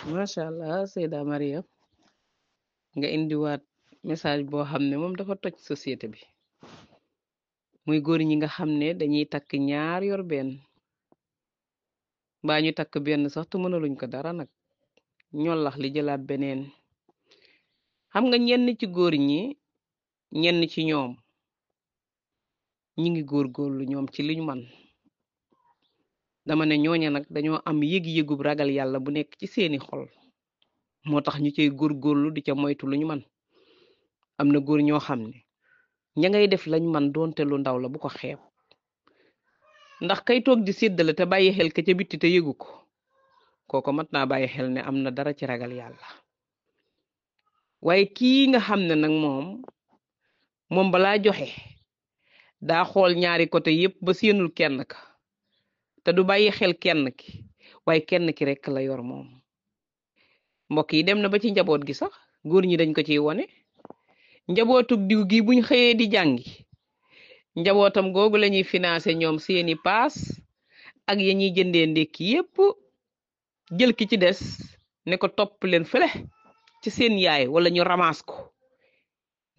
macha allah Seyda Maria nga indiwaat message boo xam ne moom dafa toj société bi muy góor ñi nga xam ne dañuy takk ñaar yor benn mbaa ñu takk benn sax te mënaluñ ko dara nag ñollax li jëlaat beneen xam nga ñenn ci góor ñi ñenn ci ñoom ñi ngi góorgóorlu ñoom ci liñ man dama ne ñooña nag dañoo am yëg-yëgub ragal yàlla bu nekk ci seeni xol moo tax ñu cay góorgóorlu di ca moytu luñ man am na góor ñoo xam ne ña ngay def lañ man doonte lu ndaw la bu ko xeeb ndax kay toog di séddale te bàyyi xel ka ca bitti te yëgu ko kooko mat naa bàyyi xel ne am na dara ci ragal yàlla waaye kii nga xam ne nag moom balaa joxe daa xool ñaari côté yépp ba séenul kenn ka te du bàyyi xel kenn ki waaye kenn ki rekk la yor moom mbokk yi dem na ba ci njaboot gi sax góor ñi dañ ko ciy wone njabootug diw gi buñ xëyee di jàngi njabootam googu lañuy financé ñoom seeni paas ak ya ñuy jëndee ndékki yépp jël ki ci des ne ko topp leen fële ci seen yaay wala ñu ramaas ko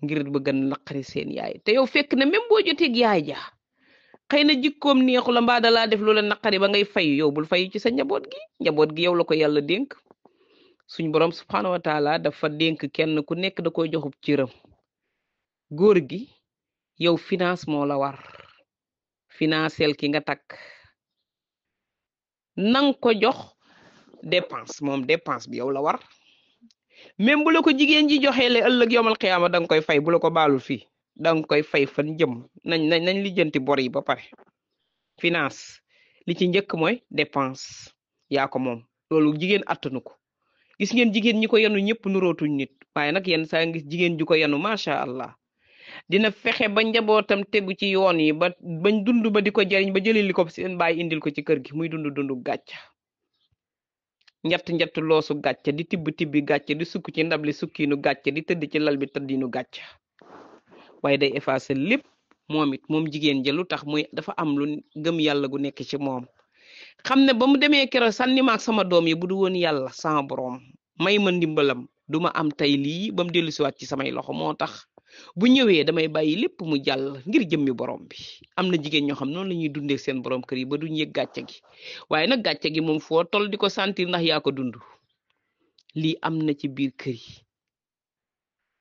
ngir bëgg a naqari seen yaay te yow fekk na même boo joteeg yaay ja xëy na jikkoom neexu la mbaa dalaa def lu la naqari ba ngay fay yow bul fay ci sa njaboot gi yow la ko yàlla dénk suñ borom subhanahu wa taala dafa dénk kenn ku nekk da koy joxub cëram góor gi yow finance moo la war financel ki nga takk nang ko jox dépense moom dépense bi yow la war même bu la ko jigéen ji joxee le ëllëg yomal xiyaama danga koy fay bu la ko baalul fii danga koy fay fan jëm nañ lijjanti bor yi ba pare finance li ci njëkk mooy dépense yaa ko moom loolu jigéen attanu ko gis ngeen jigéen ñi ko yanu ñëpp nurootuñ nit waaye nag yenn saa ngis jigéen ju ko yanu macha allah dina fexe ba njabootam tegu ci yoon yi ba bañ dund ba di ko jariñ ba jëlee li ko seen baay indil ko ci kër gi muy dundu gàcca njett loosu gàcca di tibbi gàcca di sukk ci ndab li sukkiinu gàcca di tëdd ci lal bi tëddinu gàcca waaye day effacer lépp moom jigéen ja lu tax muy dafa am lu gëm yàlla gu nekk ci moom xam ne ba mu demee keroog sànni ma ak sama doom yi bu du woon yàlla sama boroom may ma ndimbalam duma am tey lii ba mu dellu siwaat ci samay loxo moo tax bu ñëwee damay bàyyi lépp mu jàll ngir jëmmi borom bi am na jigéen ñoo xam noonu la ñuy dundee seen borom kër yi ba duñ yëg gàcce gi waaye nag gàcce gi moom foo toll di ko sentir ndax yaa ko dund lii am na ci biir kër yi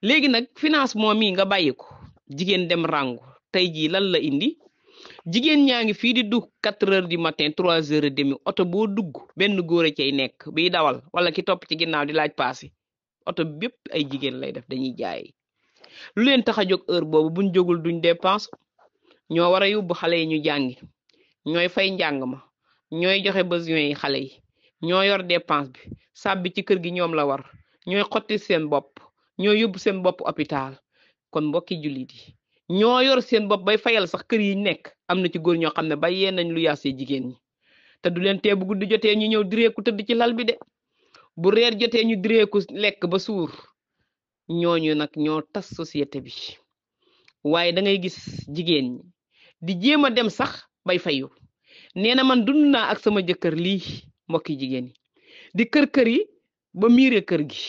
léegi nag finance moom yi nga bàyyi ko jigéen dem rangu tey jii lan la indi jigéen ñaa ngi fii di dugg 4 heures du matin 3 heures et demi oto boo dugg benn góor a cay nekk biy dawal wala ki topp ci ginnaaw di laaj paasi oto bépp ay jigéen lay def dañuy jaay lu leen tax a jóg heure boobu buñ jógul duñ dépense ñoo war a yóbbu xale yi ñu jàngi ñooy fay njàng ma ñooy joxe besoin yi xale yi ñoo yor dépense bi sàbbi ci kër gi ñoom la war ñooy xotti seen bopp ñoo yóbbu seen bopp hôpital kon mbokki jullit yi ñoo yor seen bopp bay fayal sax kër yi nekk am na ci góor ñoo xam ne bàyyee nañ lu yaasee jigéen ñi te du leen tee bu guddi jotee ñu ñëw direeku tëdd ci lal bi de bu reer jotee ñu direeku lekk ba suur ñooñu nag ñoo tas société bi waaye da ngay gis jigéen ñi di jéem a dem sax bay fayu nee na man dund naa ak sama jëkkër lii mbokki jigéen yi di kër yi ba miire kër gi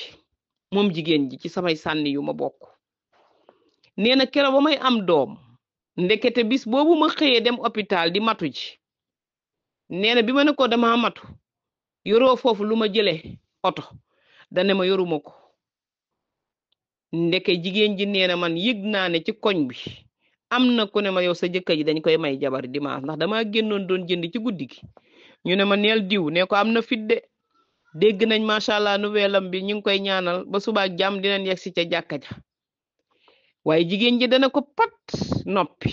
moom jigéen ji ci samay sànni yu ma bokk nee na keroog ba may am doom ndekete bis boobu ma xëyee dem hôpital di matu ji nee na bi ma ne ko dama matu yoroo foofu lu ma jële oto dane ma yoruma ko ndeke jigéen ji nee na man yëg naa ne ci koñ bi am na ku ne ma yow sa jëkkër ji dañ koy may jabar dimanche ndax dama génnoon doon jënd ci guddi gi ñu ne ma neel diw ne ko am na fit de dégg nañ macha allah nouvelle am bi ñu ngi koy ñaanal ba suba ak jàmm dinañ yegg si ca jàkka ja waaye jigéen ji dana ko pat noppi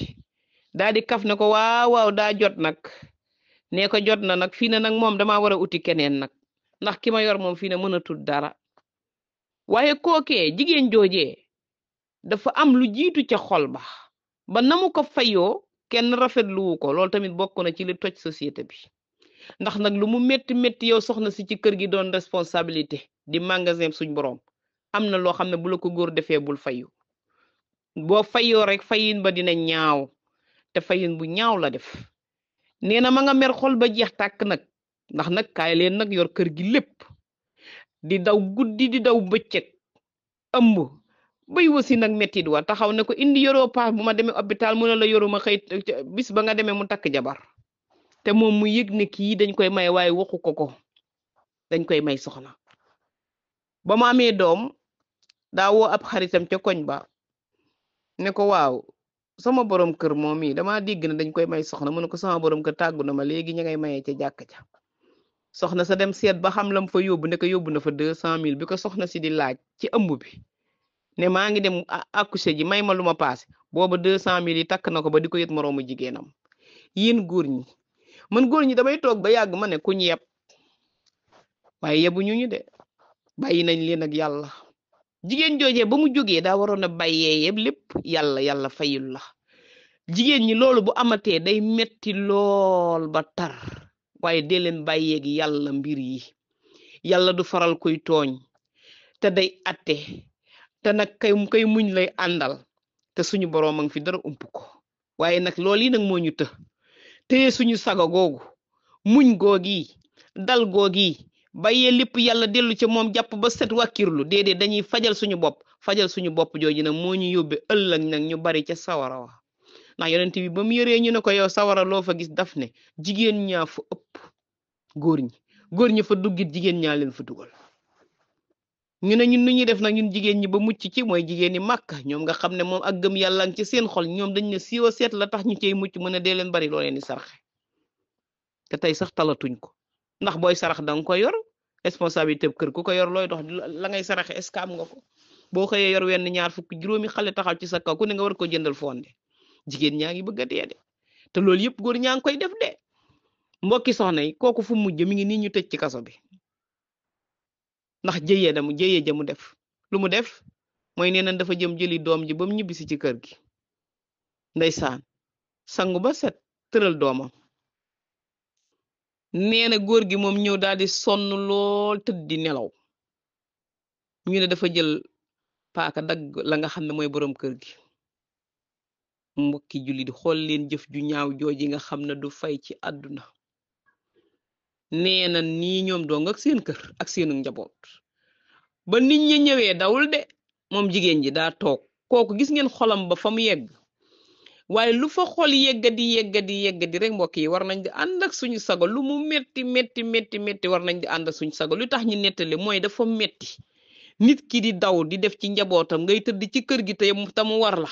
daa di kaf ne ko waaw daa jot nag ne ko jot na nag fii ne nag moom dama war a uti keneen nag ndax ki ma yor moom fii ne mënatul dara waaye kookee jigéen joojee dafa am lu jiitu ca xol ba namu ko fayoo kenn rafetluwu ko loolu tamit bokk na ci li toj société bi ndax nag lu mu métti yow soxna si ci kër gi doon responsabilité di magasin suñ borom am na loo xam ne bu la ko góor defee bul fayu boo fayoo rek fayin ba dina ñaaw te fayin bu ñaaw la def nee na ma nga mer xol ba jeex tàkk nag ndax nag kaay leen nag yor kër gi lépp di daw guddi di daw bëccëg ëmb bay wasi nag mettit wa taxaw ne ko indi yoroo paas bu ma demee hôpital mu ne la yoruma xëy bis ba nga demee mu takk jabar te moom mu yëg ne kii dañ koy may waaye waxu ko dañ koy may soxna ba mu amee doom daa woo ab xaritam ca koñ ba ne ko waaw sama borom kër moom yi dama dégg ne dañ koy may soxna mu ne ko sama borom kër tàggu na ma léegi ña ngay mayee ca jàkk ca soxna sa dem seet ba xam lam fa yóbbu ne ko yóbbu na fa 200 000 bi ko soxna si di laaj ci ëmb bi ne maa ngi dem accoucher ji may ma lu ma paase booba 200 000 yi takk na ko ba di ko yët moroomu jigéenam yéen góor ñi man góor ñi damay toog ba yàgg ma ne ku ñu yeb waaye yebu ñu de bàyyi nañ leen ak yàlla jigéen joojee ba mu jógee daa waroon a bàyyee yeb lépp yàlla fayul la jigéen ñi loolu bu amatee day metti lool ba tar waaye dee leen bàyyeeg yàlla mbir yi yàlla du faral kuy tooñ te day atte te nag kay muñ lay àndal te suñu boroom a ngi fi dara ump ko waaye nag loolu yi nag moo ñu téye suñu sago googu muñ googi dal googi bàyyee lépp yàlla dellu ca moom jàpp ba set wàkkirlu déedéet dañuy fajal suñu bopp jooju nag moo ñu yóbbe ëllëg nag ñu bari ca sawara wa ndax yonent bi ba mu yëree ñu ne ko yow sawara loo fa gis daf ne jigéen ñaa fa ëpp góor ñi fa duggit jigéen ñaa leen fa dugal ñu ne ñun nu ñuy def nag ñun jigéen ñi ba mucc ci mooy jigéen ñi màkk ñoom nga xam ne moom ak gëm yàlla ngi ci seen xol ñoom dañ ne siiwa seet la tax ñu cey mucc mën a dee leen bari loo leen di saraxe te tey sax talatuñ ko ndax booy sarax danga ko yor responsabilité kër ku ko yor looy dox la ngay saraxe est-ce que am nga ko boo xëyee yor wenn ñaar fukk juróomi xale taxaw ci sa kaw ku ne nga war ko jëndal fonde jigéen ñaa ngi bëgg a dee de te loolu yëpp góor ñaa ngi koy def de mbokki soxna yi kooku fu mujj mi ngi nii ñu tëj ci kaso bi ndax jëyee ja mu def lu mu def mooy nee na dafa jëm jëli doom ji ba mu ñibbisi ci kër gi ndeysaan sangu ba set tëral doomam nee na góor gi moom ñëw daal di sonn lool tëdd di nelaw ñu ne dafa jël paaka dagg la nga xam ne mooy borom kër gi mbokki julli di xool leen jëf ju ñaaw jooji nga xam ne du fay ci àdduna nee na nii ñoom dong ak seen kër ak seenu njaboot ba nit ñi ñëwee dawul de moom jigéen ji daa toog kooku gis ngeen xolam ba fa mu yegg waaye lu fa xol yeggadi rek mbokk yi war nañ di ànd ak suñu sago lu mu metti war nañ di ànd ak suñu sago lu tax ñu nettali mooy dafa metti nit ki di daw di def ci njabootam ngay tëdd ci kër gi te mu war la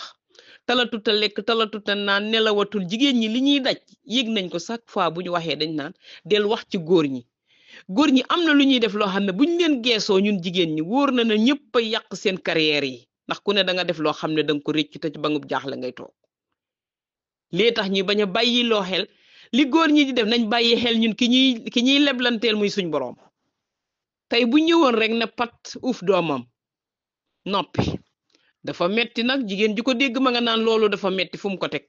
talatuta lekk talatuta naan nelawatul jigéen ñi li ñuy daj yëg nañ ko chaque fois bu ñu waxee dañ naan del wax ci góor ñi am na lu ñuy def loo xam ne buñ leen geesoo ñun jigéen ñi wóor na ne ñëpp a yàq seen carrière yi ndax ku ne da nga def loo xam ne da nga ko réccu te ci bangub jaaxle ngay toog lii tax ñi bañ a bàyyi loo xel li góor ñi di def nañ bàyyi xel ñun ki ñuy leblanteel muy suñ boroom tey bu ñëwoon rek ne pat uuf doomam noppi dafa metti nag jigéen ji ko dégg ma nga naan loolu dafa metti fu mu ko teg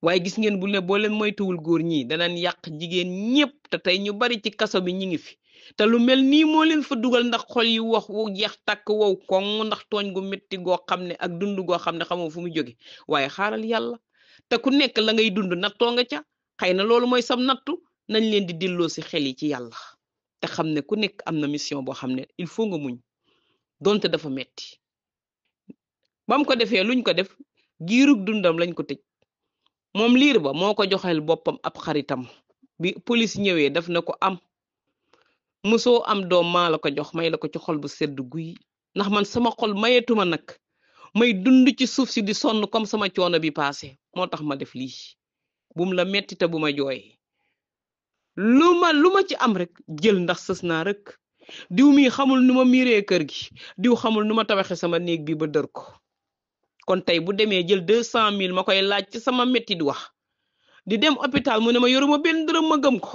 waaye gis ngeen boo leen moytuwul góor ñi danañ yàq jigéen ñépp te tey ñu bari ci kaso bi ñi ngi fi te lu mel nii moo leen fa dugal ndax xol yi wax wu jeex tàkk wow koŋ ndax tooñ gu metti goo xam ne ak dund goo xam ne xamoo fu mu jóge waaye xaaral yàlla te ku nekk la ngay dund nattoo nga ca xëy na loolu mooy sam nattu nañ leen di delloo si xel yi ci yàlla te xam ne ku nekk am na mission boo xam ne il faut nga muñ donte dafa metti bam ko defee luñ ko def giirug dundam lañ ko tëj moom liir ba moo ko joxel boppam ab xaritam bi police ñëwee daf na ko am musoo am doom maa la ko jox may la ko ci xol bu sedd guy ndax man sama xol mayetuma nag may dund ci suuf si di sonn comme sama coono bi passé moo tax ma def lii bum la metti te bu ma jooy lu ma ci am rek jël ndax sës naa rek diw mi xamul nu ma miiree kër gi diw xamul nu ma tabaxe sama néeg bi ba dër ko kon tey bu demee jël 200 000 ma koy laaj ci sama metti di wax di dem hôpital mu ne ma yoruma benn dërëm ma gëm ko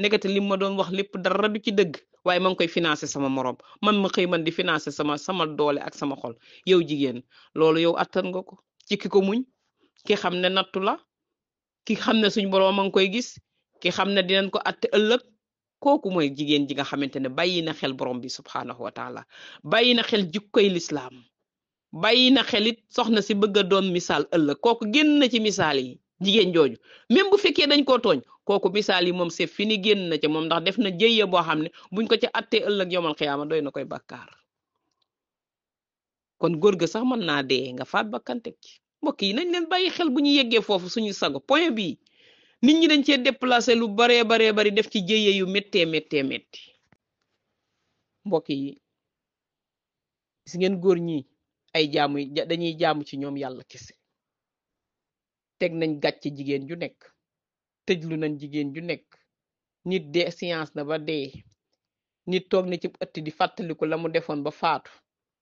nekkate lim ma doon wax lépp dara du ci dëgg waaye ma ngi koy financé sama morom man ma xëy man di financé sama doole ak sama xol yow jigéen loolu yow attan nga ko ci ki ko muñ ki xam ne nattu la ki xam ne suñ borom ma ngi koy gis ki xam ne dinañ ko atte ëllëg kooku mooy jigéen ji nga xamante ne bàyyi na xel borom bi subhaanahu wa taala bàyyi na xel jikkoy lislaam bàyyi na xelit soxna si bëgg a doon misaal ëllëg kooku génn na ci misaal yi jigéen jooju même bu fekkee dañ koo tooñ kooku misaal yi moom c'est fini génn na ca moom ndax def na jëye boo xam ne buñ ko ca attee ëllëg yomal xiyaama doy na koy bàkkaar kon góor ga sax mën naa dee nga faat bakkan teg ci mbokk yi nañ leen bàyyi xel bu ñu yeggee foofu suñu sago point bii nit ñi dañ cee déplacé lu baree bari def ci jëye yu méttee métti mbokk yi gis ngeen góor ñi ay jaamu dañuy jaamu ci ñoom yàlla kese teg nañ gàcce jigéen ju nekk tëjlu nañ jigéen ju nekk nit de science na ba dee nit toog na ci ëtt di fàttaliku la mu defoon ba faatu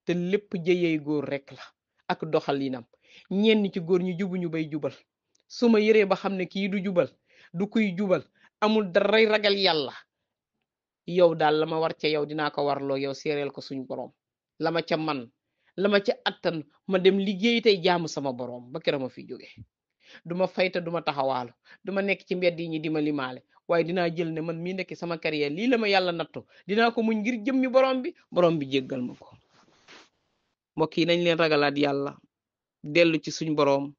te lépp jëyey góor rek la ak doxalinam ñenn ci góor ñi jubuñu bay jubal su ma yëree ba xam ne kii du jubal du kuy jubal amul daray ragal yàlla yow daal la ma war ca yow dinaa ko warloo yow séeréel ko suñ borom la ma ca man la ma ca attan ma dem liggéey tey jaamu sama borom ba kera ma fi jóge duma fayta duma taxawaalu duma nekk ci mbedd yi ñi di ma limaale waaye dinaa jël ne man mii nekk sama carrière lii la ma yàlla nattu dinaa ko muñ ngir jëmmi borom bi jéggal ma ko mbokk yi nañ leen ragalaat yàlla dellu ci suñ borom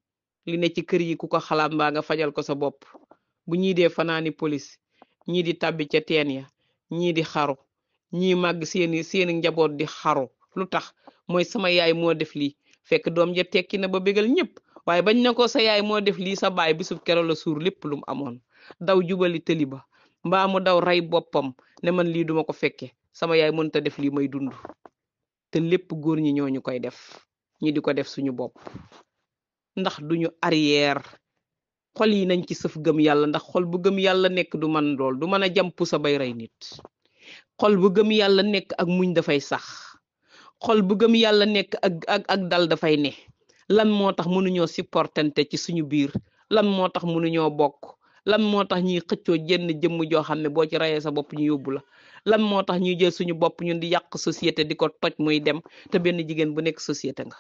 li ne ci kër yi ku ko xalaat mbaa nga fajal ko sa bopp bu ñii dee fanaani police ñii di tabbi ca teen ya ñii di xaru ñii màgg seeni njaboot di xaru lu tax mooy sama yaay moo def lii fekk doom ja tekki na ba bégal ñëpp waaye bañ na ko sa yaay moo def lii sa baay bisub kero la suur lépp lu mu amoon daw jubali tëli ba mbaa mu daw rey boppam ne man lii duma ko fekke sama yaay mënta def lii may dund te lépp góor ñi ñooñu koy def ñi di ko def suñu bopp ndax duñu arrière xol yi nañ ci sëf gëm yàlla ndax xol bu gëm yàlla nekk du man lool du mën a jàmpu sa bay rey nit xol bu gëm yàlla nekk ak muñ dafay sax xol bu gëm yàlla nekk ak dal dafay ne lan moo tax mënuñoo supportante ci suñu biir lan moo tax mënuñoo bokk lan moo tax ñuy xëccoo jenn jëmm joo xam ne boo ci rayee sa bopp ñu yóbbu la lan moo tax ñuy jël suñu bopp ñun di yàq société di ko toj muy dem te benn jigéen bu nekk société nga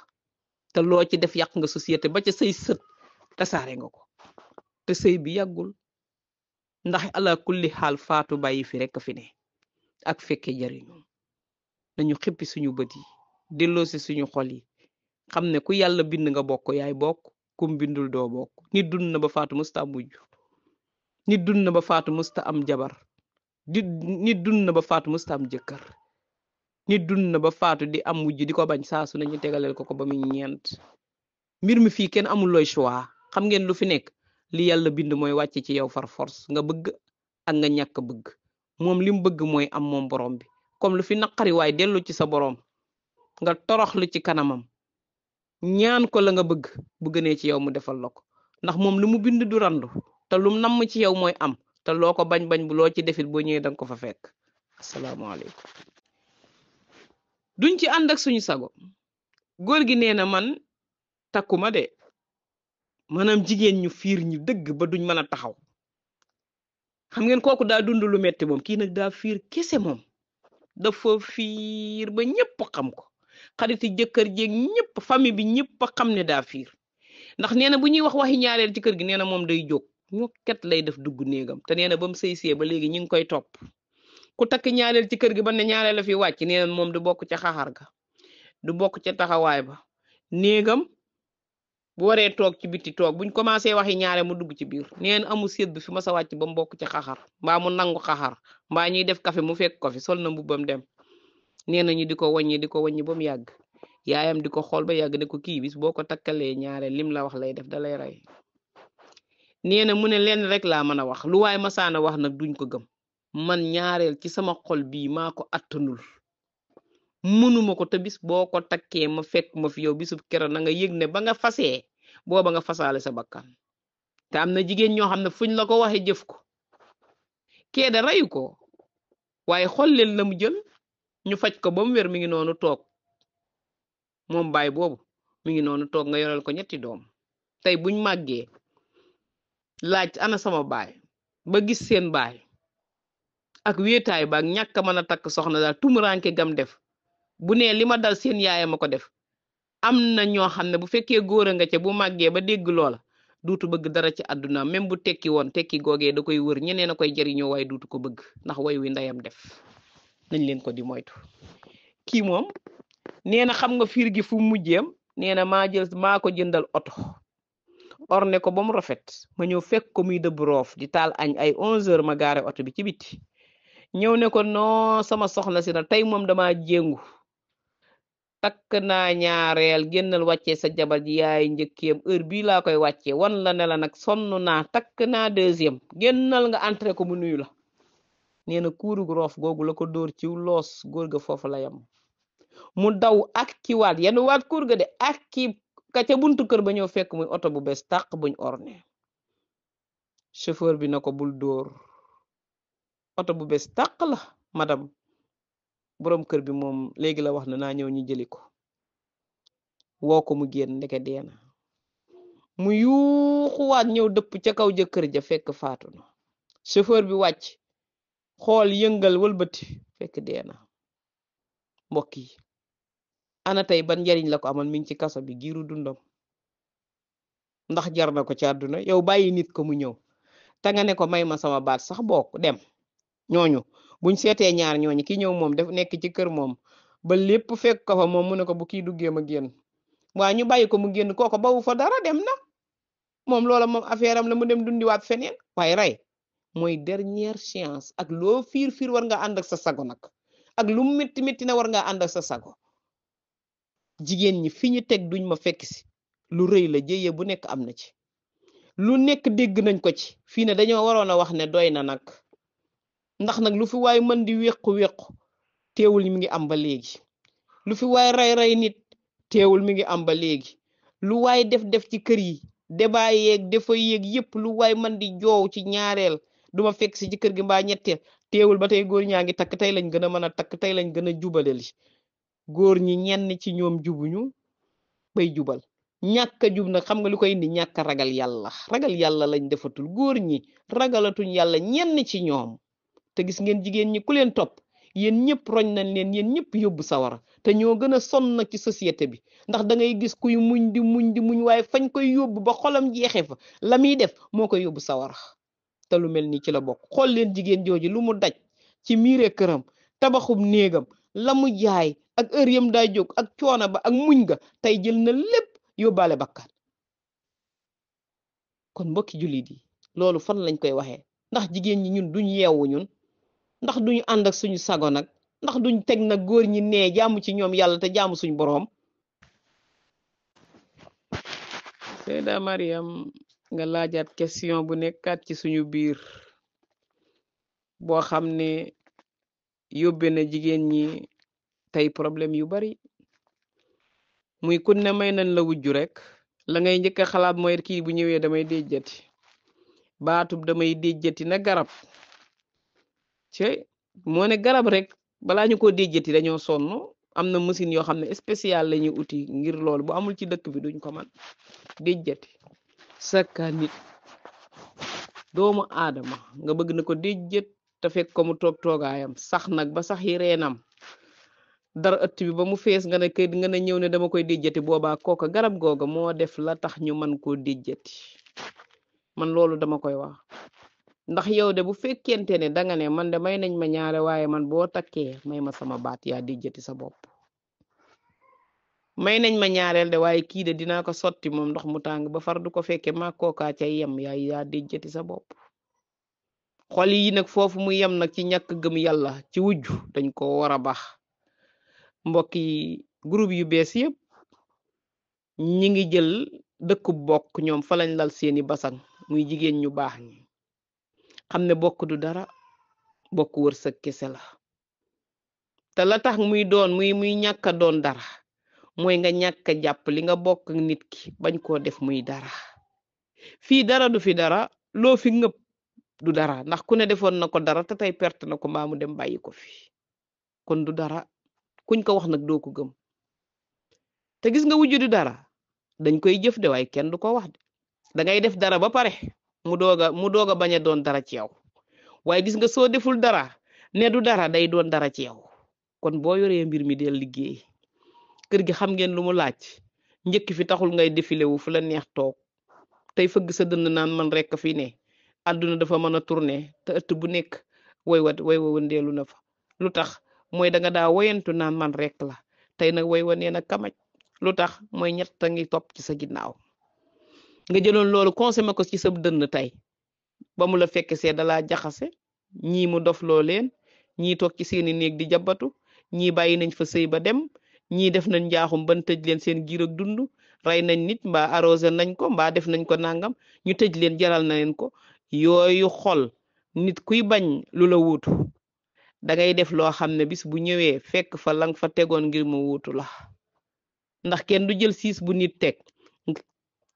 te loo ci def yàq nga société ba ca say sët tasaare nga ko te sëy bi yàggul ndax ala kulli xaal faatu bàyyi fi rekk fi ne ak fekke jariñu nañu xippi suñu bët yi delloosi suñu xol yi xam ne ku yàlla bind nga bokk yaay bokk kum bindul doo bokk nit dund na ba faatu musta am mujj nit dund na ba faatu musta am jabar nit dund na ba faatu musta am jëkkër nit dund na ba faatu di am mujj di ko bañ saa su nañu tegaleel ko ba muy ñeent mbir mi fii kenn amul looy choix xam ngeen lu fi nekk li yàlla bind mooy wàcc ci yow far force nga bëgg ak nga ñàkk bëgg moom li mu bëgg mooy am moom borom bi comme lu fi naqari waaye dellu ci sa borom nga toroxlu ci kanamam ñaan ko la nga bëgg bu gënee ci yow mu defal la ko ndax moom lu mu bind du randu te lum namm ci yow mooy am te loo ko bañ bu loo ci defit boo ñëwee danga ko fa fekk asalaamaaleykum duñ ci ànd ak suñu sago góor gi nee na man takkuma de maanaam jigéen ñu fiir ñu dëgg ba duñ mën a taxaw xam ngeen kooku daa dund lu metti moom kii nag daa fiir kese moom dafa fiir ba ñëpp xam ko xariti jëkkër jéeg ñëpp famille bi ñëpp xam ne daa fiir ndax nee na bu ñuy wax waxi ñaareel ci kër gi nee na moom day jóg ñu ket lay def dugg néegam te nee na ba mu sëy ba léegi ñu ngi koy topp ku takk ñaareel ci kër gi ba ne ñaareel la fi wàcc nee na moom du bokk ca xaxar ga du bokk ca taxawaay ba néegam bu waree toog ci biti toog buñ commencé waxi ñaare mu dugg ci biir neen amul sédd fi ma sa wàcc ba mu bokk ci xaxar mbaa mu nangu xaxar mbaa ñuy def café mu fekk ko fi sol na mbubbam dem nee na ñu di ko wàññi ba mu yàgg yaayam di ko xool ba yàgg ne ko kii bis boo ko takkalee ñaare lim la wax lay def da lay rey nee na mu ne leen rek laa mën a wax lu waay masaana wax nag duñ ko gëm man ñaareel ci sama xol bii maa ko attanul mënuma ko te bis boo ko takkee ma fekk ma fi yow bisub keroog na nga yëg ne ba nga fasee booba nga fasaale sa bakkan te am na jigéen ñoo xam ne fuñ la ko waxe jëf ko kee da reyu ko waaye xool leen la mu jël ñu faj ko ba mu wér mi ngi noonu toog moom baay boobu mi ngi noonu toog nga yoral ko ñetti doom tey buñ màggee laaj ana sama baay ba gis seen baay ak wéetaay ba ak ñàkk mën a takk soxna daal tumuranke gam def bu nee li ma dal seen yaayam a ko def am na ñoo xam ne bu fekkee góor a nga ca bu màggee ba dégg loola duutu bëgg dara ci àdduna même bu tekki woon tekki googee da koy wër ñeneen a koy jariñoo waaye duutu ko bëgg ndax way wi ndeyam def nañ leen ko di moytu kii moom nee na xam nga fiir gi fu mujjeem nee na maa ko jëndal oto orne ko ba mu rafet ma ñëw fekk ko muy dëbb roof di taal añ ay 11h ma gaare oto bi ci biti ñëw ne ko non sama soxna si na tey moom dama jéngu takk naa ñaareel génnal wàccee sa jabar ji yaay njëkkeem heure bii laa koy wàccee wan la ne la nag sonn naa takk naa deuxième génnal nga entré ko mu nuyu la nee na kuurug roof googu la ko dóor ci loos góor ga foofu la yam mu daw ak ki waat yenn waat kuur ga de ak ki ka ca buntu kër ba ñëw fekk muy oto bu bees tàq buñ orne chauffeur bi na ko bul dóor oto bu bees tàq la madame boroom kër bi moom léegi la wax na naa ñëw ñu jëli ko woo ko mu génn ndeke deena mu yuuxuwaat ñëw dëpp ca kaw jëkkër ja fekk faatu na chauffeur bi wàcc xool yëngal wëlbati fekk deena mbokk yi ana tey ban njariñ la ko amal mi ngi ci kaso bi giiru dundam ndax jar na ko ci àdduna yow bàyyi nit ko mu ñëw te nga ne ko may ma sama baat sax bokk dem ñooñu buñ seetee ñaar ñooñu ki ñëw moom def nekk ci kër moom ba lépp fekk ko fa moom mu ne ko bu kii duggee ma génn waa ñu bàyyi ko mu génn kooko bawu fa dara dem na moom loola moom affaire am la mu dem dundiwaat feneen waaye rey mooy dernière chance ak loo fiir war nga ànd ak sa sago nag ak lu métti métti na war nga ànd ak sa sago jigéen ñi fi ñu teg duñ ma fekk si lu rëy la jëye bu nekk am na ci lu nekk dégg nañ ko ci fii ne dañoo waroon a wax ne doy na nag ndax nag lu fi waay mën di wéqu teewul mi ngi am ba léegi lu fi waay rey nit teewul mi ngi am ba léegi lu waay def ci kër yi débat yeeg dafa yéeg yépp lu waay mën di joow ci ñaareel duma fekk si ci kër gi mbaa ñetteel teewul ba tey góor ñaa ngi takk tey lañ gën a mën a takk tey lañ gën a jubale li góor ñi ñenn ci ñoom jubuñu bay jubal ñàkk a jub nag xam nga lu koy indi ñàkk ragal yàlla lañ defatul góor ñi ragalatuñ yàlla ñenn ci ñoom te gis ngeen jigéen ñi ku leen topp yéen ñëpp roñ nañ leen yéen ñëpp yóbbu sawara te ñoo gën a sonn ci société bi ndax da ngay gis kuy muñ di muñ waaye fañ koy yóbbu ba xolam jeexee fa la muy def moo koy yóbbu sawara te lu mel ni ci la bokk xool leen jigéen jooju lu mu daj ci miire këram tabaxum néegam la mu jaay ak heure yam daa jóg ak coono ba ak muñ ga tey jël na lépp yóbbaale bakkan kon mbokki jullit yi loolu fan lañ koy waxee ndax jigéen ñi ñun duñ yeewu ñun ndax duñu ànd ak suñu sago nag ndax duñ teg nag góor ñi nee jaamu ci ñoom yàlla te jaamu suñu boroom Seyda Mariam nga laajaat question bu nekkaat ci suñu biir boo xam ne yóbbe na jigéen ñi tey problème yu bari muy kun ne may nañ la wujju rek la ngay njëkk a xalaat mooy kii bu ñëwee damay déjjati baatub damay déjjati na garab moo ne garab rek balaa ñu ko déjjati dañoo sonn am na machine yoo xam ne spécial la ñuy uti ngir loolu bu amul ci dëkk bi duñ ko man déjjati sakka nit doomu aadama nga bëgg na ko déjjat te fekk ko mu toog toogaayam sax nag ba sax yi reenam dara ëtt bi ba mu fees nga ne kay nga ne ñëw ne dama koy déjjati boobaa kooka garab googa moo def la tax ñu man koo déjjati man loolu dama koy wax ndax yow de bu fekkente ne danga ne man de may nañ ma ñaare waaye man boo takkee may ma sama baat yaa déjjati sa bopp may nañ ma ñaareel de waaye kii de dinaa ko sotti moom ndox mu tàng ba far du ko fekke ma kookaa ca yem yaa déjjati sa bopp xol yi nag foofu mu yem nag ci ñàkk gëm yàlla ci wujju dañ ko war a baax mbokk yi groupe yu bees yëpp ñi ngi jël dëkku bokk ñoom fa lañ lal seeni basang muy jigéen ñu baax ñi xam ne bokk du dara bokk wërsëg kese la te la tax muy doon muy ñàkk a doon dara mooy nga ñàkk a jàpp li nga bokk nit ki bañ koo def muy dara fii dara du fi dara loo fi ngëpp du dara ndax ku ne defoon na ko dara te tey perte na ko mbaa mu dem bàyyi ko fi kon du dara kuñ ko wax nag doo ko gëm te gis nga wujju du dara dañ koy jëf de waaye kenn du ko wax de da ngay def dara ba pare mu doog a bañ a doon dara ci yow waaye gis nga soo deful dara ne du dara day doon dara ci yow kon boo yoree mbir mi del liggéey kër gi xam ngeen lu mu laaj njëkk fi taxul ngay défilé wu fu la neex toog tey fëgg sa dënd naan man rek fi ne àdduna dafa mën a tourner te ëtt bu nekk way wa wëndeelu na fa lu tax mooy da nga daa woyantu naan man rek la tey nag way wa nee na kamaj lu tax mooy ñett a ngi topp ci sa ginnaaw nga jëloon loolu consommé ko ci sa dënn tey ba mu la fekk see dalaa jaxase ñii mu dof loo leen ñii toog ci seeni néeg di jabatu ñii bàyyi nañ fa sëy ba dem ñii def nañ njaaxum ban tëj leen seen giir ak dund rey nañ nit mbaa arrosé nañ ko mbaa def nañ ko nangam ñu tëj leen jaral na leen ko yooyu xol nit kuy bañ lu la wuutu da ngay def loo xam ne bis bu ñëwee fekk fa lang fa tegoon ngir mu wuutu la ndax kenn du jël siis bu nit teg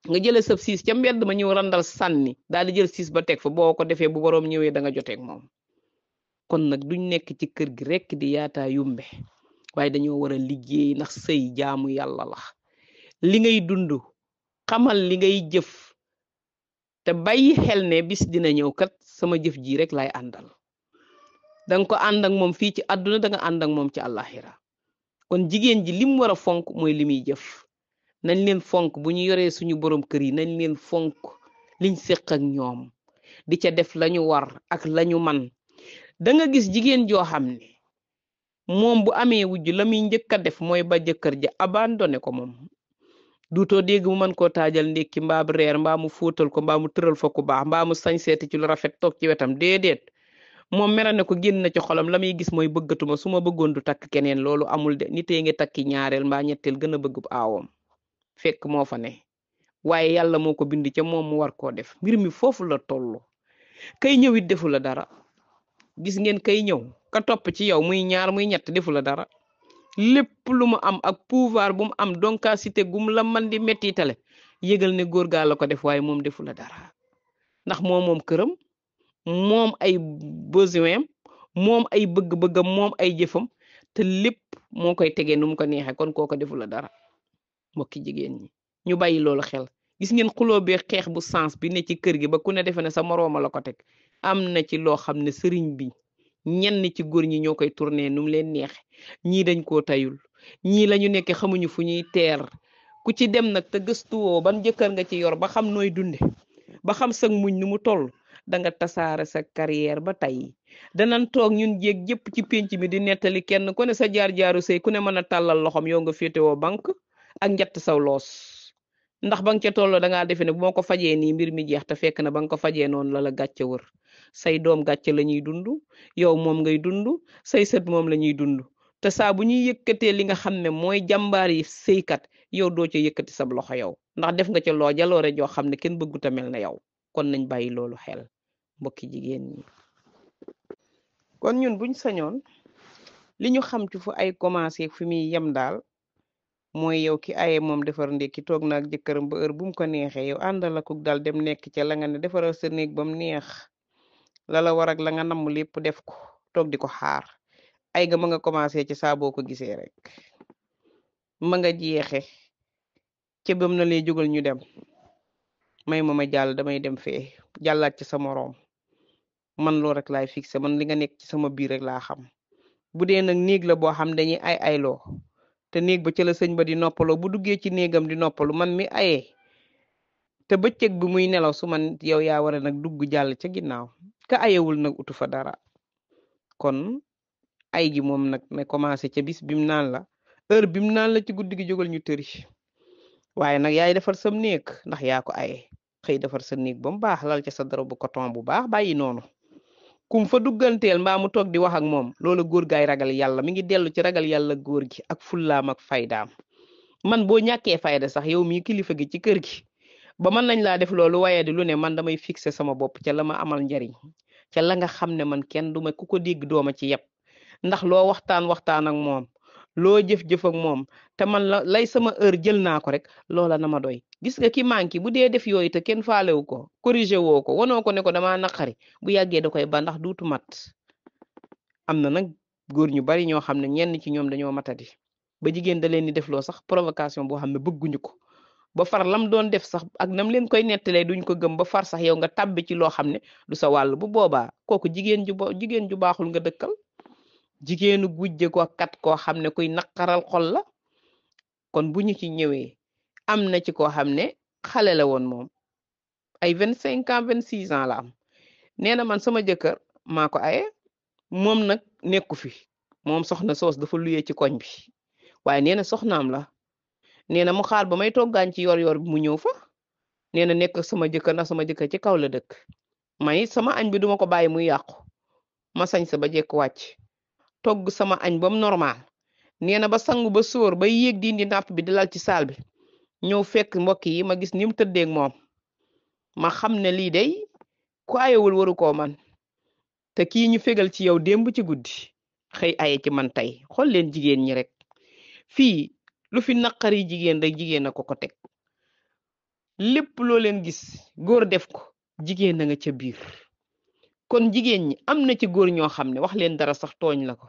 nga jëlee sab siis ca mbedd ma ñëw randal sànni daal di jël siis ba teg fa boo ko defee bu boroom ñëwee da nga joteeg moom kon nag duñ nekk ci kër gi rekk di yaataa yumbe waaye dañoo war a liggéey ndax sëy jaamu yàlla la li ngay dund xamal li ngay jëf te bàyyi xel ne bis dina ñëw kat sama jëf ji rek lay àndal danga ko ànd ak moom fii ci àdduna danga ànd ak moom ci àllaaxira kon jigéen ji lim war a fonk mooy li muy jëf nañ leen fonk bu ñu yoree suñu borom kër yi nañ leen fonk liñ séq ak ñoom di ca def lañu war ak lañu man da nga gis jigéen joo xam ne moom bu amee wujj la muy njëkk a def mooy ba jëkkër ja abandonné ko moom duutoo dégg mu mën koo taajal ndékki mbaa bu reer mbaa mu fóotal ko mbaa mu tëral fa ku baax mbaa mu sañ seeti ci lu rafet toog ci wetam déedéet moom mera ne ko génn na ci xolam la muy gis mooy bëggatuma su ma bëggoon du takk keneen loolu amul de nitee ngi takki ñaareel mbaa ñetteel gën a bëgg aawam fekk moo fa ne waaye yàlla moo ko bind ca moom mu war koo def mbir mi foofu la tollu kay ñëw it defu la dara gis ngeen kay ñëw ka topp ci yow muy ñaar muy ñett defu la dara lépp lu mu am ak pouvoir bu mu am doncacité gum la man di mettitale yëgal ne góor gaa la ko def waaye moom defu la dara ndax moom këram moom ay besoin moom ay bëgg-bëggam moom ay jëfam te lépp moo koy tegee nu mu ko neexee kon kooko defu la dara mbokki jigéen ñi ñu bàyyi loolu xel gis ngeen xuloo bee xeex bu sens bi ne ci kër gi ba ku ne defe ne sa morooma la ko teg am na ci loo xam ne sëriñ bi ñenn ci góor ñi ñoo koy tourné nu mu leen neexe ñii dañ koo tayul ñii lañu nekke xamuñu fu ñuy teer ku ci dem nag te gëstuwoo ban jëkkër nga ci yor ba xam nooy dunde ba xam sag muñ nu mu toll da nga tasaare sa carrière ba tey danan toog ñun jéeg jëpp ci pénc mi di nettali kenn ku ne sa jaar-jaaru sëy ku ne mën a tàllal loxom yow nga féetewoo banque ak njatt saw loos ndax ba nga ca tolloo da ngaa defe ne bu ma ko fajee nii mbir mi jeex te fekk na ba nga ko fajee noonu la gàcce wër say doom gàcce la ñuy dund yow moom ngay dund say sët moom la ñuy dund te saa bu ñuy yëkkatee li nga xam ne mooy jàmbaar yi sëykat yow doo ca yëkkati sab loxo yow ndax def nga ca loo jaloore joo xam ne kenn bëggut a mel na yow kon nañ bàyyi loolu xel mbokki jigéen ñi kon ñun buñ sañoon li ñu xam ci fu ay commencé fi muy yem daal mooy yow ki aye moom defar ndékki toog na ak jëkkëram ba heure bu mu ko neexee yow àndal ak dal dem nekk ca la nga ne defaral sa néeg ba mu neex la war ak la nga namm lépp def ko toog di ko xaar ay ga ma nga commencé ci saa boo ko gisee rek ma nga jeexe ca bam na lay jógal ñu dem may ma jàll damay dem fee jàllaat ci sa moroom man loo rek laay fixé man li nga nekk ci sama biir rek laa xam bu dee nag néeg la boo xam dañuy ayloo te néeg ba ca la sëñ ba di noppaloo bu duggee ci néegam di noppalu man mi ayee te bëccëg bi muy nelaw su man yow yaa war a nag dugg jàll ca ginnaaw ka ayewul nag utu fa dara kon ay gi moom nag ne commencé ca bis bim naan la heure bim naan la ci guddi gi jógal ñu tëri waaye nag yaay defar sam néeg ndax yaa ko aye xëy defar sa néeg ba mu baax lal ca sa dara bu coton bu baax bàyyi noonu kum fa dugganteel mbaa mu toog di wax ak moom loolu góor gaay ragal yàlla mi ngi dellu ci ragal yàlla góor gi ak fullaam ak faydaam man boo ñàkkee fayda sax yow mii kilifa gi ci kër gi ba mën nañ laa def loolu waaye di lu ne man damay fixé sama bopp ca la ma amal njariñ ca la nga xam ne man kenn duma ku ko dégg dooma ci yeb ndax loo waxtaan ak moom loo jëf-jëf ak moom te man lay sama heure jël naa ko rek loola na ma doy gis nga ki manki bu dee def yooyu te kenn faalewu ko corrigé woo ko wanoo ko ne ko dama naqari bu yàggee da koy ba ndax duutu mat am na nag góor ñu bari ñoo xam ne ñenn ci ñoom dañoo matadi ba jigéen da leen di def loo sax provocation boo xam ne bëgguñu ko ba far lam doon def sax ak nam leen koy nettalee duñ ko gëm ba far sax yow nga tàbbi ci loo xam ne du sa wàll bu boobaa kooku jigéen ju baaxul nga dëkkal jigéenu gujje ko kat koo xam ne kuy naqaral xol la kon bu ñu ci ñëwee am na ci koo xam ne xale la woon moom ay 25 ans 26 ans la am nee na man sama jëkkër maa ko aye moom nag nekku fi moom soxna soos dafa luyee ci koñ bi waaye nee na soxnaam la nee na mu xaar ba may toggaañ ci yor bi mu ñëw fa nee na nekk sama jëkkër ndax sama jëkkër ci kaw la dëkk may sama añ bi duma ko bàyyi muy yàqu ma sañ sa ba jekk wàcc togg sama añ bam normal nee na ba sangu ba sóor ba yéeg di indi napp bi di lal ci saal bi ñëw fekk mbokk yi ma gis ni mu tëddeeg moom ma xam ne lii day ku ayewul waru koo man te kii ñu fegal ci yow démb ci guddi xëy aye ci man tey xool leen jigéen ñi rek fii lu fi naqari jigéen rek jigéen a ko teg lépp loo leen gis góor def ko jigéen a nga ca biir kon jigéen ñi am na ci góor ñoo xam ne wax leen dara sax tooñ la ko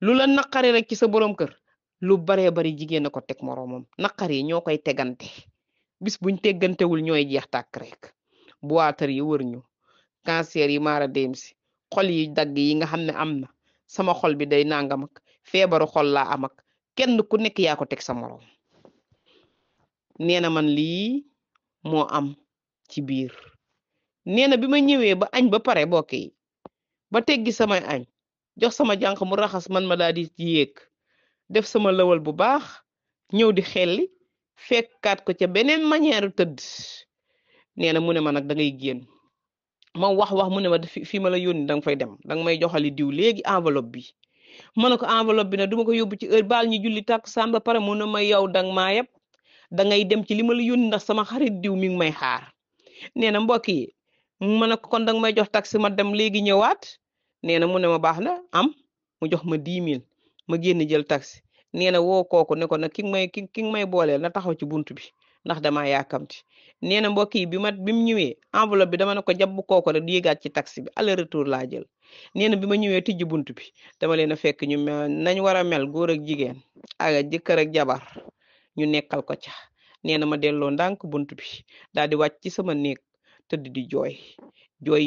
lu la naqari rek ci sa borom kër lu baree bari jigéen a ko teg moroomam naqari yi ñoo koy tegante bis buñ teggantewul ñooy jeex tàkk rek boitar yi wër ñu cancer yi maara dem si xol yi dagg yi nga xam ne am na sama xol bi day nangam ak feebaru xol laa am ak kenn ku nekk yaa ko teg sa moroom nee na man lii moo am ci biir nee na bi ma ñëwee ba añ ba pare bokk yi ba teggi samay añ jox sama jànq mu raxas man ma daal di yéeg def sama lawal bu baax ñëw di xelli fekkaat ko ca beneen manière tëdd nee na mu ne ma nag da ngay génn ma wax mu ne ma fi ma la yónni danga fay dem danga may joxali diw léegi enveloppe bi ma ne ko enveloppe bi nag duma ko yóbbu ci heure baal ñu julli tàkkusaan ba pare mu ne ma yow danga maa yeb dangay dem ci li ma la yónni ndax sama xarit diw mi ngi may xaar nee na mbokk yi ma ne ko kon danga may jox taxi ma dem léegi ñëwaat nee na mu ne ma baax na am mu jox ma 10 000 ma génn jël taxi nee na woo kooku ne ko nag ki nga may booleel na taxaw ci buntu bi ndax damaa yàkkamti nee na mbokk yi bi mu ñëwee enveloppe bi dama ne ko jàpp kooku rek di yéegaat ci taxi bi aller retour laa jël nee na bi ma ñëwee tijji buntu bi dama leen a fekk ñu nañ war a mel góor ak jigéen ak jëkkër ak jabar ñu nekkal ko ca nee na ma delloo ndànk buntu bi daal di wàcc ci sama néeg tëdd di jooy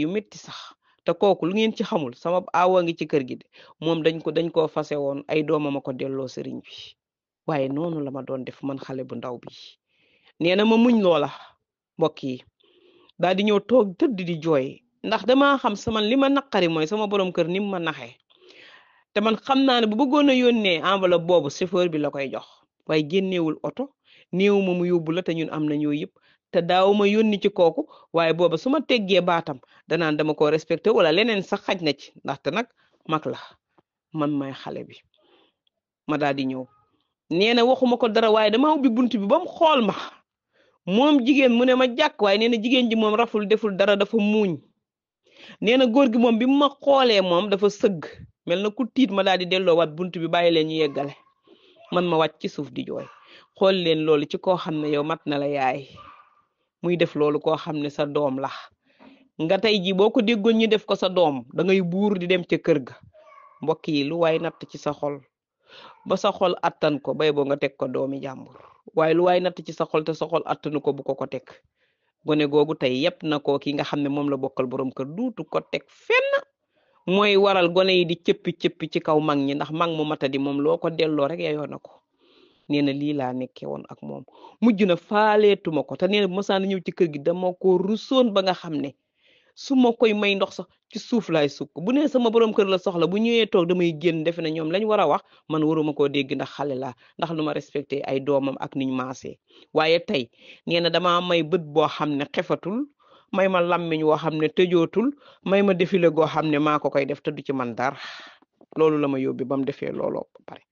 yu métti sax te kooku lu ngeen ci xamul sama aawa ngi ci kër gi de moom dañ koo fase woon ay doomam a ko delloo sëriñ bi waaye noonu la ma doon def man xale bu ndaw bi nee na ma muñ loola mbokk yi daal di ñëw toog tëdd di jooy ndax damaa xam sama li ma naqari mooy sama borom kër ni mu ma naxee te man xam naa ne bu bëggoon a yónnee enveloppe boobu chauffeur bi la koy jox waaye génneewul oto néew ma mu yóbbu la te ñun am na ñoo yëpp te daaw ma yónni ci kooku waaye booba su ma teggee baatam danaan dama ko respecté wala leneen sax xaj na ci ndaxte nag mag la man may xale bi ma daal di ñëw nee na waxuma ko dara waaye dama ubbi bunt bi ba mu xool ma moom jigéen mu ne ma jàkk waaye nee na jigéen ji moom raful deful dara dafa muuñ nee na góor gi moom bi mu ma xoolee moom dafa sëgg mel na ku tiit ma daal di delloo waat bunt bi bàyyi leen ñu yeggale man ma wàcc ci suuf di jooy xool leen loolu ci koo xam ne yow mat na la yaay muy def loolu koo xam ne sa doom la nga tey ji boo ko déggoon ñu def ko sa doom da ngay buur di dem ca kër ga mbokk yi lu waay natt ci sa xol ba sa xol attan ko bay boo nga teg ko doomi jàmbur waaye lu waay natt ci sa xol te sa xol attanu ko bu ko teg gone googu tey yépp na ko ki nga xam ne moom la bokkal borom kër duutu ko teg fenn mooy waral gone yi di cëppi ci kaw mag ñi ndax mag mu matadi moom loo ko delloo rek yayoo na ko nee na lii laa nekkee woon ak moom mujj na faaleetuma ko te nee na bu ma saan ñëw ci kër gi dama ko rusoon ba nga xam ne su ma koy may ndox sax ci suuf laay sukk bu nee sama borom kër la soxla bu ñëwee toog damay génn defe na ñoom lañ war a wax man waruma koo dégg ndax xale laa ndax lu ma respecté ay doomam ak niñ maasee waaye tey nee na dama may bët boo xam ne xefatul may ma làmmiñ woo xam ne tëjootul may ma defile goo xam ne maa ko koy def te du ci man dara loolu la ma yóbbi ba mu defee looloo ba pare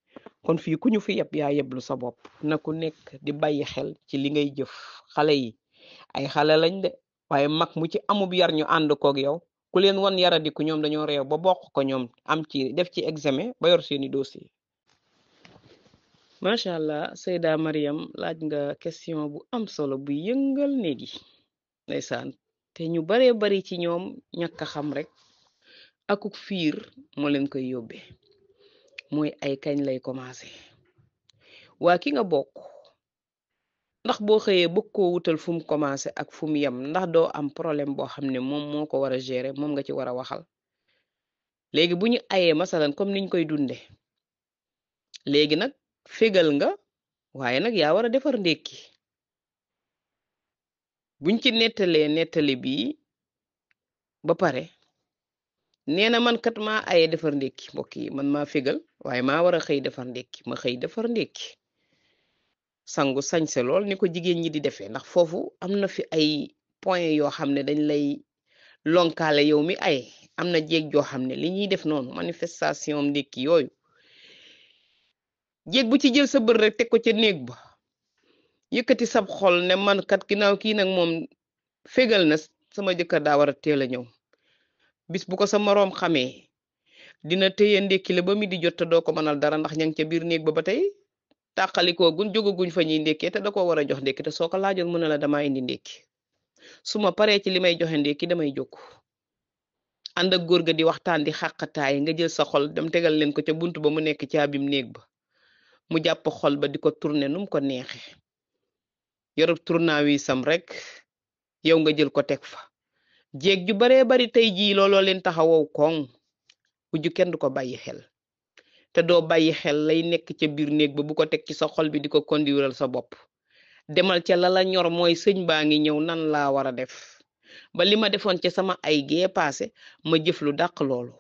kon fii ku ñu fi yeb yaa yeblu sa bopp na ku nekk di bàyyi xel ci li ngay jëf xale yi ay xale lañ de waaye mag mu ci amub yar ñu ànd koog yow ku leen wan yaradiku ñoom dañoo réew ba bokk ko ñoom am ci def ci examen ba yor seeni dossier macha allah Seyda Mariam laaj nga question bu am solo bu yëngal néegi ndeysaan te ñu baree bari ci ñoom ñàkk a xam rek akuk fiir moo leen koy yóbbee mooy ay kañ lay commencé waa ki nga bokk ndax boo xëyee bëgg koo wutal fu mu commencé ak fu mu yem ndax doo am problème boo xam ne moom moo ko war a gérer moom nga ci war a waxal léegi bu ñu ayee masalan comme niñ koy dunde léegi nag fégal nga waaye nag yaa war a defar ndékki buñ ci nettali bi ba pare nee na man kat maa ayee defar ndékki mbokk yi man maa fégal waaye maa war a xëy defar ndékki ma xëy defar ndékki sangu sañse lool ni ko jigéen ñi di defee ndax foofu am na fi ay point yoo xam ne dañ lay lonkaale yow mi ay am na jéeg joo xam ne li ñuy def noonu manifestation ndékki yooyu jéeg bu ci jël sa bër rek teg ko ca néeg ba yëkkati sab xol ne man kat ginnaaw kii nag moom fégal na sama jëkkër daa war a teel a ñëw bis bu ko sa moroom xamee dina téye ndékki la ba mi di jot te doo ko mënal dara ndax ña ngi ca biir néeg ba tey tàqalikoo guñ jógaguñ fa ñuy ndékkee te da ko war a jox ndékki te soo ko laajoon mu ne la damaa indi ndékki su ma paree ci li may joxe ndékki damay jóg ànd ak góor ga di waxtaan di xàqataay nga jël sa xol dem tegal leen ko ca buntu ba mu nekk caabim néeg ba mu jàpp xol ba di ko tourner num ko neexe yorub tournewisam rek yow nga jël ko teg fa jéeg ju baree bari tey jii looloo leen taxawow koŋ wujju kenn du ko bàyyi xel te doo bàyyi xel lay nekk ca biir néeg ba bu ko teg ci sa xol bi di ko kondiwural sa bopp demal ca la la ñor mooy sëñ baa ngi ñëw nan laa war a def ba li ma defoon ca sama ay gee paase ma jëf lu dàq loolu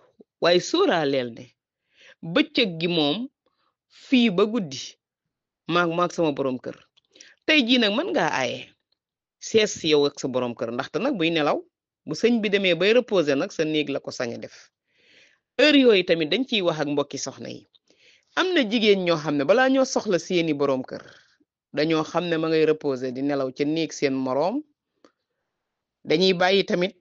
waaye sóoraaleel ne bëccëg gi moom fii ba guddi maag sama borom kër tey jii nag mën ngaa aaye sees si yow ak sa borom kër ndaxte nag buy nelaw bu sëñ bi demee bay reposer nag sa néeg la ko sañ a def heure yooyu tamit dañ ciy wax ak mbokki soxna yi am na jigéen ñoo xam ne balaa ñoo soxla seeni borom kër dañoo xam ne ma ngay reposer di nelaw ca néeg seen moroom dañuy bàyyi tamit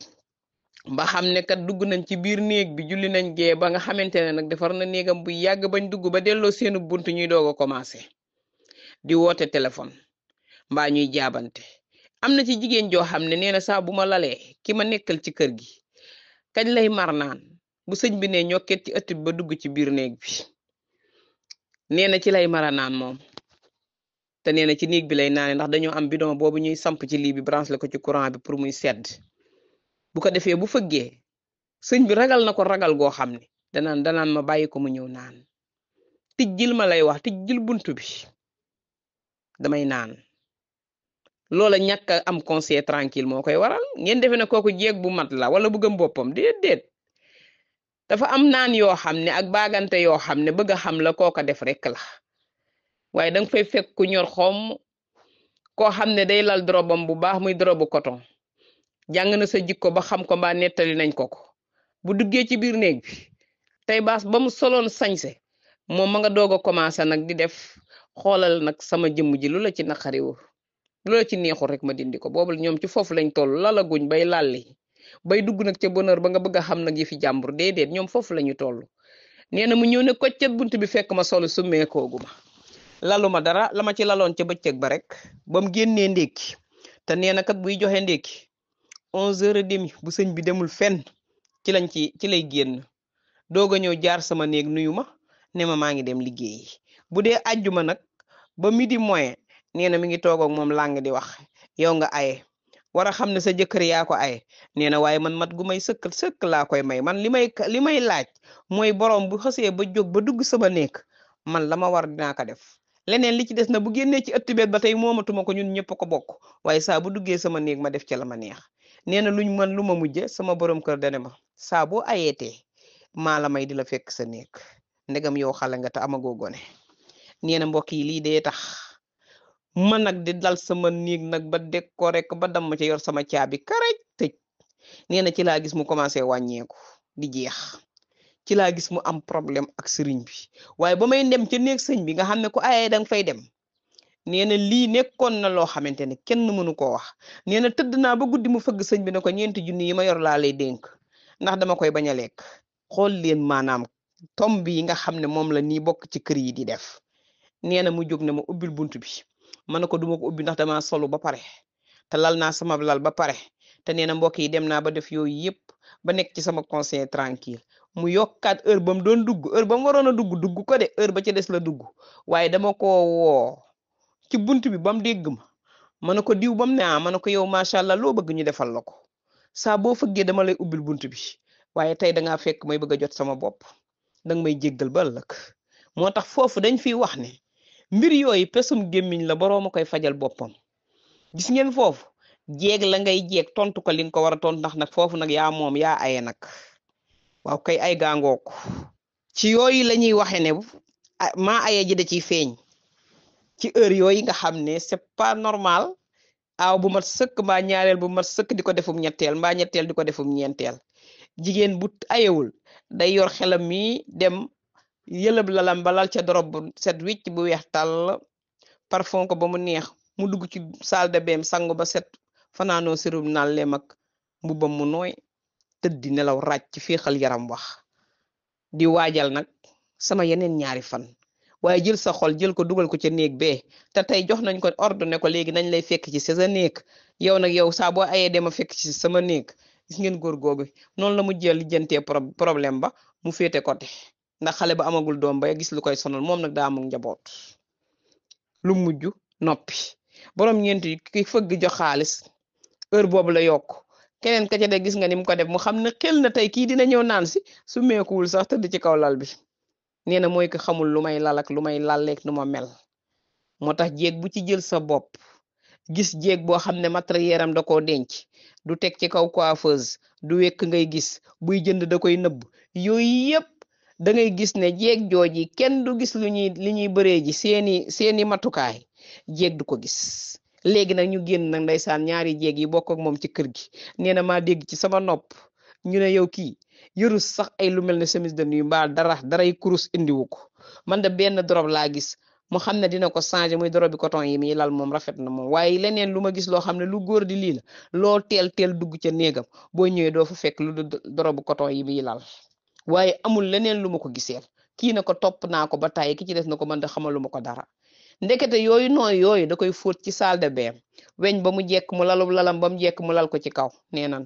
ba xam ne kat dugg nañ ci biir néeg bi julli nañ gee ba nga xamante ne nag defar na néegam bu yàgg bañ dugg ba delloo seenu bunt ñuy doog a commencé di woote téléphone mbaa ñuy jaabante am na ci jigéen joo xam ne nee na saa bu ma lalee ki ma nekkal ci kër gi kañ lay mar naan bu sëñ bi ne ñokket ci ëtt bi ba dugg ci biir néeg bi nee na ci lay mara naan moom te nee na ci néeg bi lay naane ndax dañoo am bidon boobu ñuy samp ci lii bi branche la ko ci courant bi pour muy sedd bu ko defee bu fëggee sëñ bi ragal na ko ragal goo xam ne danaan ma bàyyi ko mu ñëw naan tijjil ma lay wax tijjil buntu bi damay naan loola ñàkk a am conseil tranquille moo koy waral ngeen defe ne kooku jeeg bu mat la wala bu gëm boppam déedéet dafa am naan yoo xam ne ak baagante yoo xam ne bëgg a xam la kooka def rek la waaye danga fay fekk ku ñor xom koo xam ne day lal drobam bu baax muy drobu coton jàng na sa jikko ba xam ko mbaa nettali nañ ko bu duggee ci biir néeg bi tey baas ba mu soloon sañse moom ma nga doog a commencé nag di def xoolal nag sama jëmm ji lu la ci naqariwu lu la ci neexul rek ma dindi ko boobu ñoom ci foofu lañ toll lalaguñ bay lalli bay dugg nag ca bonheur ba nga bëgg a xam nag yi fi jàmbur déedéet ñoom foofu lañu toll nee na mu ñëw ne koccet bunt bi fekk ma solu summeekooguma lalu ma dara la ma ci laloon ca bëccëg ba rek ba mu génnee ndékki te nee na kat buy joxe ndékki 11h30 bu sëñ bi demul fenn ci lay génn doog a ñëw jaar sama néeg nuyu ma ne ma maa ngi dem liggéeyi bu dee àjjuma nag ba midi moins nee na mi ngi toog ak moom làng di wax yow nga aye war a xam ne sa jëkkër yaa ko aye nee na waaye man mat gu may sëkk laa koy may man li may laaj mooy borom bu xasee ba jóg ba dugg sama néeg man la ma war dinaa ko def leneen li ci des na bu génnee ci ëtt beet ba tey moomatuma ko ñun ñëpp ko bokk waaye saa bu duggee sama néeg ma def ca la ma neex nee na lu ma mujje sama borom kër dane ma saa boo ayeetee maa la may di la fekk sa néeg ndegam yow xale nga te amagoo gone nee na mbokk yi lii dee tax man nag di dal sama néeg nag ba décoré ko ba dam ma ca yor sama caabi karaj tëj nee na ci laa gis mu commencé wàññeeku di jeex ci laa gis mu am problème ak sëriñ bi waaye ba may dem ca néeg sëñ bi nga xam ne ku ayee danga fay dem nee na lii nekkoon na loo xamante ne kenn mënu koo wax nee na tëdd naa ba guddi mu fëgg sëñ bi ne ko 4 junni yi ma yor laa lay dénk ndax dama koy bañ a lekk xool leen maanaam tomb yi nga xam ne moom la nii bokk ci kër yi di def nee na mu jóg ne ma ubbil bunt bi ma ne ko duma ko ubbi ndax dama solu ba pare te lal naa sama lal ba pare te nee na mbokk yi dem naa ba def yooyu yëpp ba nekk ci sama conseil tranquille mu yokkaat heure ba mu doon dugg heure ba mu waroon a dugg ko de heure ba ca des la dugg waaye dama ko woo ci bunt bi ba mu dégg ma ne ko diw ba mu ne ma ne ko yow macha allah loo bëgg ñu defal la ko saa boo fëggee dama lay ubbil bunt bi waaye tey dangaa fekk may bëgg a jot sama bopp danga may jéggal ba ëllëg moo tax foofu dañ fiy wax ne mbir yooyu pesum gémmiñ la borooma koy fajal boppam gis ngeen foofu jeeg la ngay jeeg tontu ko li nga ko war a tontu ndax nag foofu nag yaa moom yaa aye nag waaw kay ay gaangook ci yooyu la ñuy waxe ne maa aye ji da ciy feeñ ci heure yooyu nga xam ne c'est pas normal aaw bu mat sëkk mbaa ñaareel bu mat sëkk di ko defum ñetteel mbaa ñetteel di ko defum ñeenteel jigéen bu ayewul day yor xelam mi dem yëlëb lalam balal ca dorob bu set wicc bu weex tàll parfum ko ba mu neex mu dugg ci salle de bain sangu ba set fanaanoo sirum naan leem ak mbubam mu nooy tëddi nelaw ràcc féexal yaram wax di waajal nag sama yeneen ñaari fan waaye jël sa xol jël ko dugal ko ca néeg bee te tey jox nañ ko ordre ko léegi nañ lay fekk ci sa néeg yow nag yow saa boo ayee dema fekk ci sama néeg gis ngeen góor googu noonu la mu jël lijjantee problème ba mu féete côté ndax xale ba amagul doom ba gis lu koy sonal moom nag daa amul njaboot lu mujj noppi borom ñeenti ki fëgg jox xaalis heure boobu la yokk keneen ka ca de gis nga ni mu ko def mu xam ne xel na tey kii dina ñëw naan si su meekuwul sax tëdd ci kaw lal bi nee na mooy ko xamul lu may lal ak lu may lalleek nu ma mel moo tax jéeg bu ci jël sa bopp gis jéeg boo xam ne matériel am da koo denc du teg ci kaw coiffeuse du wekk ngay gis buy jënd da koy nëbb yooyu yëpp da ngay gis ne jéeg jooji kenn du gis li ñuy bëree ji seeni matukaay jéeg du ko gis léegi nag ñu génn nag ndeysaan ñaari jéeg yi bokk ak moom ci kër gi nee na maa dégg ci sama nopp ñu ne yow kii yërus sax ay lu mel ne chemise de nuit mbaa daray kurus indiwu ko man de benn dorob laa gis mu xam ne dina ko changer muy dorobi coton yi muy lal moom rafet na moom waaye leneen lu ma gis loo xam ne lu góor di lii la loo teel dugg ca néegam boo ñëwee doo fa fekk lu dorobu coton yi muy lal waaye amul leneen lu ma ko giseel kii na ko topp naa ko ba tàyyi ki ci des na ko man de xamalu ma ko dara ndekete yooyu nooy yooyu da koy fóot ci salle de bain weñ ba mu jekk mu lalu lalam ba mu jekk mu lal ko ci kaw nee nan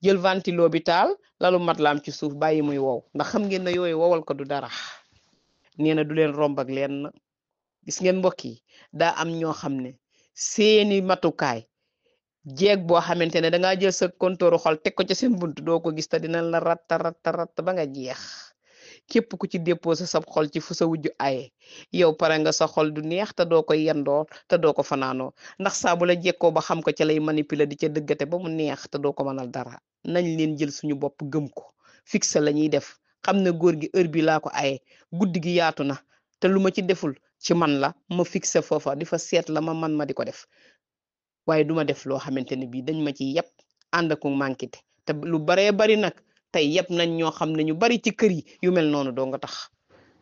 jël ventilo bi taal lalu matlaam ci suuf bàyyi muy wow ndax xam ngeen ne yooyu wowal ko du dara nee na du leen romb ak leen gis ngeen mbokk yi daa am ñoo xam ne seeni matukaay jeeg boo xamante ne dangaa jël sa kontooru xol teg ko ca seen bunt doo ko gis te dinañ la ratt ba nga jeex képp ku ci déposé sa xol ci fu sa wujju aye yow pare nga sa xol du neex te doo ko yendoo te doo ko fanaanoo ndax saa bu la jekkoo ba xam ko ca lay manipuler di ca dëggate ba mu neex te doo ko mënal dara nañ leen jël suñu bopp gëm ko fixe la ñuy def xam ne góor gi heure bi laa ko aye guddi gi yaatu na te lu ma ci deful ci man la ma fixe foofa di fa seet la ma man ma di ko def waaye duma def loo xamante ne bii dañ ma ci yëpp ànd ak manquité te lu baree bari nag tey yëpp nañ ñoo xam ne ñu bari ci kër yi yu mel noonu doo nga tax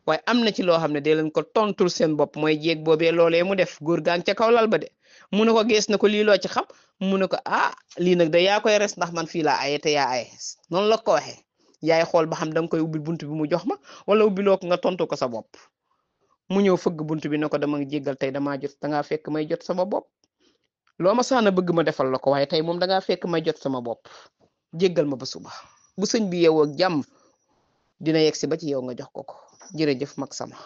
waaye am na ci loo xam ne dee leen ko tontul seen bopp mooy jéeg boobee loolee mu def góor gaa ngi ca kaw lal ba de mu ne ko gees na ko lii loo ci xam mu ne ko lii nag da yaa koy res ndax man fii laa aye te yaa aye noonu la ko waxee yaay xool ba xam da nga koy ubbil bunt bi mu jox ma wala ubbiloo ko nga tontu ko sa bopp mu ñëw fëgg bunt bi ne ko dama jéggal tey damaa jot dangaa fekk may jot sama bopp loo ma saana bëgg ma defal la ko waaye tey moom dangaa fekk may jot sama bopp jéggal ma ba suba bu sëñ bi yeewoo ak jàmm dina yegg si ba ci yow nga jox ko jërëjëf mag sama